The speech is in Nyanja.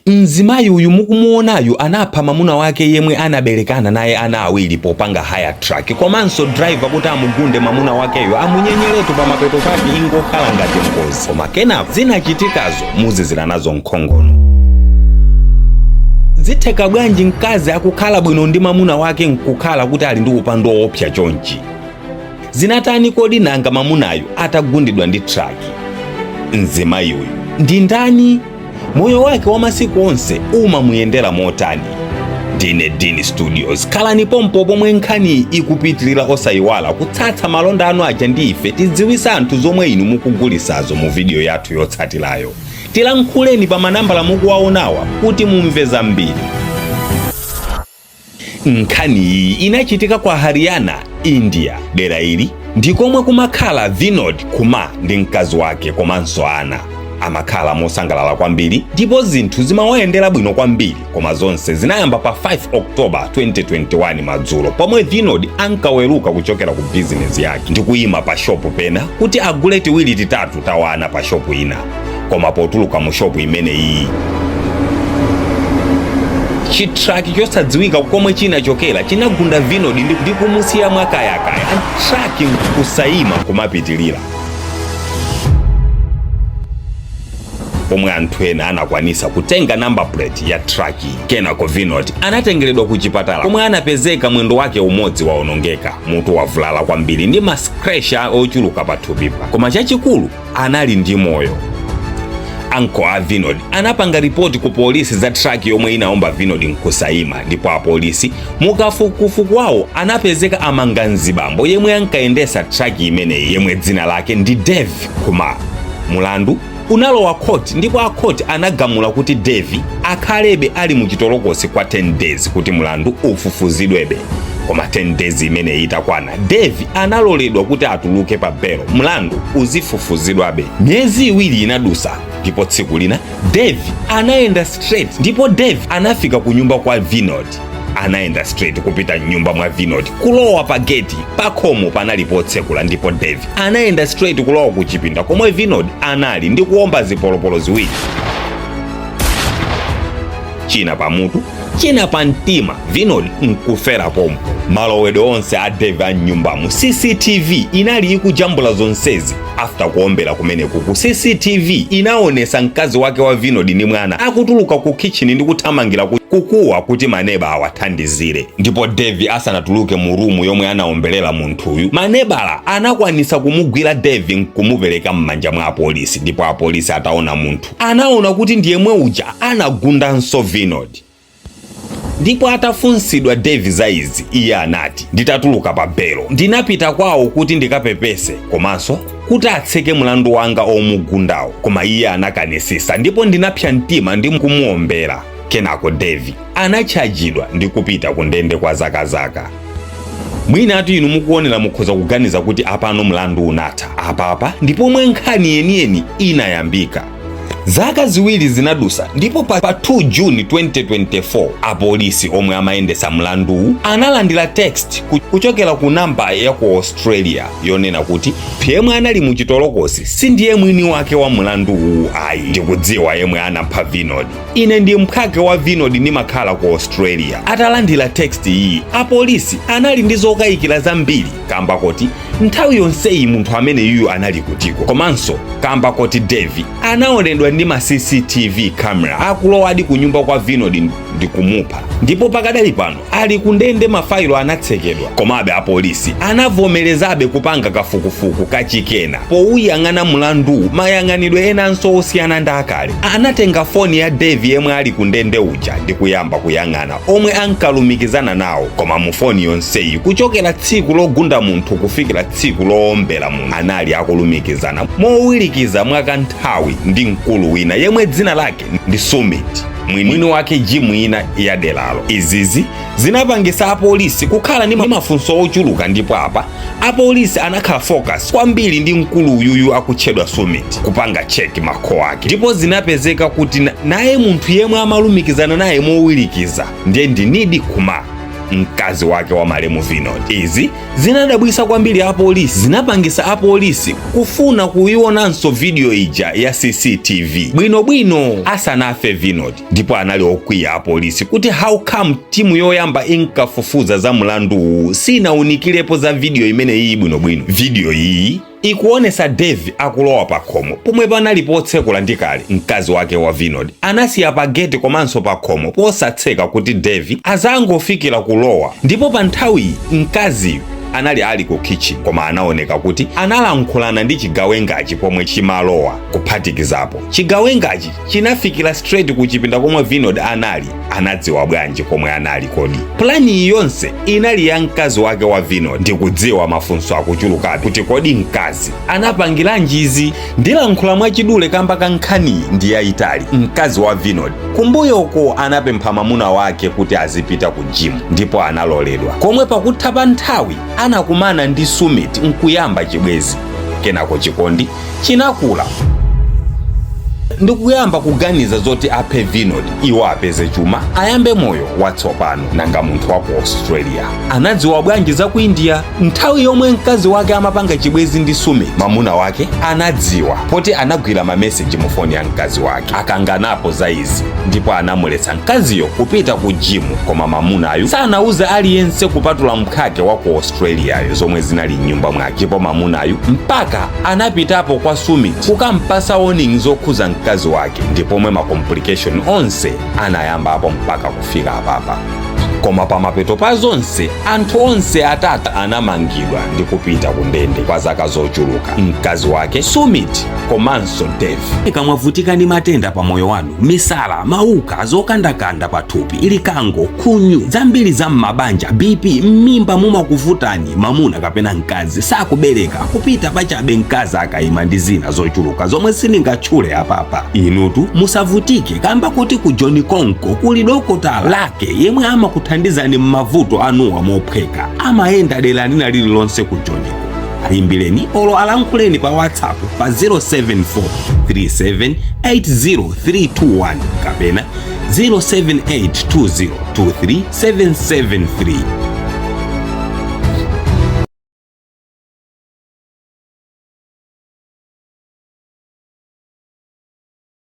Mzimayi uyu mukumuonayu anapha mamuna wake yemwe anaberekana naye ana awiri popanga hire truck komanso driver kuti amugunde mamuna wakeyo, amunyenyeretu, pamapeto pake ingokhala ngati ngozi. Koma kenako zinachitikazo muzizira nazo nkhongono. Zitheka bwanji mkazi akukhala bwino ndi mamuna wake nkukhala kuti ali ndi upandu woopsa chonchi? Zinatani kodi nanga mamunayo atagundidwa ndi truck? Mzimayi uyu ndi ndani? Moyo wake wa masiku onse umamuyendera motani? Ndine Dini Studios. Khalani pompo pomwe nkhani ikupitilira. Osayiwala kutsatsa malonda anu aja ndi ife, tidziwisa anthu zomwe inu mukugulisazo mu video yathu yotsatirayo. Tilankhuleni pa manambala mukuwaonawa kuti mumve zambiri. Nkhani iyi inachitika kwa Haryana, India. Dera ili ndi komwe kumakhala Vinod Kumar ndi mkazi wake komanso ana. Amakhala mosangalala kwambiri ndipo zinthu zimawayendera bwino kwambiri. Koma zonse zinayamba pa 5 October 2021 madzulo, pomwe Vinod ankaweruka kuchokera ku bizinesi yake ndi kuyima pa shopu pena kuti agule tiwiri titatu tawana pa shopu ina. Koma potuluka mu shopu imeneyi, chitruck chosadziwika komwe chinachokera chinagunda Vinod ndi kumusiya mwakayakaya. Truck nkusayima kumapitilira, pomwe anthu ena anakwanisa kutenga number plate ya truck. Kenako Vinod anatengeredwa ku chipatala, komwe anapezeka mwendo wake umodzi waonongeka, mutu wavulala kwambiri ndi ma scratch ochuluka pathupipa, koma chachikulu anali ndi moyo. Uncle a Vinod anapanga ripoti ku polisi za truck yomwe inaomba Vinod nkusayima, ndipo apolisi mukafukufuku wawo anapezeka amanga mzibambo yemwe ankayendesa truck imeneyi, yemwe dzina lake ndi Dev Kumar. Mulandu unalowa khoti ndipo akhoti anagamula kuti Dev akhalebe ali muchitolokosi kwa 10 days kuti mulandu ufufuzidwebe. Koma 10 days imeneyi itakwana, Dev analoledwa kuti atuluke pa belo, mlandu uzifufuzidwabe. Miyezi 2 inadusa ndipo tsiku lina Dev anayenda straight, ndipo Dev anafika ku nyumba kwa Vinod. Anayenda straight kupita mnyumba mwa Vinod, kulowa pa geti. Pakhomo panali potsekula ndipo Dev anayenda straight kulowa ku chipinda komwe Vinod anali ndi kuomba zipolopolo ziwiri, china pamutu, china pa mtima, Vinod nkufera pompo. Malowedwe onse a Dev a mnyumbamo CCTV inali ikujambula zonsezi. After kuombera kumeneku, ku CCTV inaonesa mkazi wake wa Vinod ndi mwana akutuluka ku kitchen ndi kuthamangira kukuwa kuti maneba awathandizire. Ndipo Dev asanatuluke mu room yomwe anaomberera munthuyu, manebala anakwanisa kumugwira Dev nkumupereka m'manja mwa apolisi. Ndipo apolisi ataona munthu, anaona kuti ndi yemwe uja anagundanso Vinod. Ndipo atafunsidwa Dev za izi, iye anati, "Nditatuluka pa belo ndinapita kwawo kuti ndikapepese komanso kuti atseke mlandu wanga omugundawo, koma iye anakanisisa ndipo ndinapsa mtima ndi kumuombera." Kenako Dev anatchajidwa ndi kupita ku ndende kwa zakazaka. Mwinatu inu mukuonera mukhoza kuganiza kuti apano mlandu unatha. Apapa ndipomwe nkhani yeniyeni inayambika. Zaka 2 zinadusa ndipo pa 2 June 2024 apolisi omwe amayendesa mlanduwu analandira text kuchokera ku namba ya ku Australia yonena kuti yemwe anali mu chitolokosi sindiye mwini wake wa mlanduwu ayi. "Ndikudziwa yemwe anapha Vinod. Ine ndi mphwake wa Vinod, ndimakhala ku Australia." Atalandira text iyi, apolisi anali ndi zokayikira zambiri kamba koti nthawi yonseyi munthu amene yuyu anali kutiko, komanso kamba koti Dev anaonedwa ndi ma CCTV camera akulowadi ku nyumba kwa Vinod ndi kumupha, ndipo pakadali pano ali kundende, mafailo anatsekedwa. Komabe apolisi anavomerezabe kupanga kafukufuku kachikena powuyang'ana mlandu mayang'anidwe enanso osiyana ndi akale. Anatenga foni ya Dev yemwe ali kundende uja ndi kuyamba kuyang'ana omwe ankalumikizana nawo. Koma mu foni yonseyi, kuchokera tsiku logunda munthu kufikira tsiku lowombera munthu, anali akulumikizana mowirikiza mwakanthawi ndi mkulu wina yemwe dzina lake ndi Sumit, mwini wake gym ina ya deralo. Izizi zinapangisa apolisi kukhala ndi mafunso ochuluka, ndipo apa apolisi anakhala focus kwambiri ndi mkulu uyuyu akutchedwa Sumit, kupanga check ma call ake, ndipo zinapezeka kuti naye munthu yemwe amalumikizana naye mowirikiza ndiye ndi Nidi Kumar. mkazi wake wa malemu Vinod. Izi zinadabwisa kwambiri apolisi, zinapangisa apolisi kufuna kuionanso video ija ya CCTV bwinobwino asanafe Vinod. Ndipo anali okwiya apolisi kuti how come timu yoyamba inkafufuza za mlanduwu sinawunikirepo za video imene iyi bwinobwino. Video iyi ikuonesa Dave akulowa pa khomo pomwe panali potsekula ndi kale. Mkazi wake wa Vinod anasiya pa gate komanso pa khomo posatseka kuti Dave azangofikira kulowa. Ndipo pa nthawiyi mkaziyu anali ali ku kitchen, koma anaoneka kuti analankhulana ndi chigawengachi pomwe chimalowa. Kuphatikizapo, chigawengachi chinafikira straight ku chipinda komwe Vinod anali. Anadziwa bwanji komwe anali? Kodi plan iyi yonse inali ya mkazi wake wa Vinod? Ndikudziwa mafunso akuchulukabe kuti kodi mkazi anapangiranji izi. Ndilankhula mwachidule kamba ka nkhaniyi ndi yayitali. Mkazi wa Vinod kumbuyoko anapempha mamuna wake kuti azipita ku gym, ndipo analoledwa, komwe pakutha pa nthawi anakumana ndi Sumit nkuyamba chibwezi. Kenako chikondi chinakula ndikuyamba kuganiza zoti aphe Vinod, iwo apeze chuma, ayambe moyo watsopano. Nanga munthu wa ku Australia anadziwa bwanji za ku India? Nthawi yomwe mkazi wake amapanga chibwezi ndi Sumit, mamuna wake anadziwa poti anagwira mameseji mu foni ya mkazi wake. Akanganapo za izi ndipo anamuletsa mkaziyo kupita ku gym, koma mamunayu sanauze aliyense kupatula mphwake wa ku Australiayo zomwe zinali mnyumba mwake. Ndipo mamunayu mpaka anapitapo kwa Sumit kukampasa warning zokhuza mkazi wake, ndipomwe ma complication onse anayambapo mpaka kufika apapa. Koma pamapeto pa zonse, anthu onse atatu anamangidwa ndi kupita ku ndende kwa zaka zochuluka, mkazi wake, Sumit komanso Dave. Kamwavutika ndi matenda pa moyo wanu, misala, mauka, zokandakanda pathupi, likango, khunyu, zambiri za m'mabanja, BP, m'mimba mumakuvutani, mamuna kapena mkazi sakubereka, kupita pachabe mkazi akayima, ndi zina zochuluka zomwe sindingatchule apapa, inutu musavutike kamba kuti ku John Konko kuli dokotala lake yemwe amakuthandizani m'mavuto anuwa mophweka. Amayenda dera lina lililonse ku Johniko. Ayimbireni olo alankhuleni pa WhatsApp pa 074 37 80321 kapena 078 2023 773.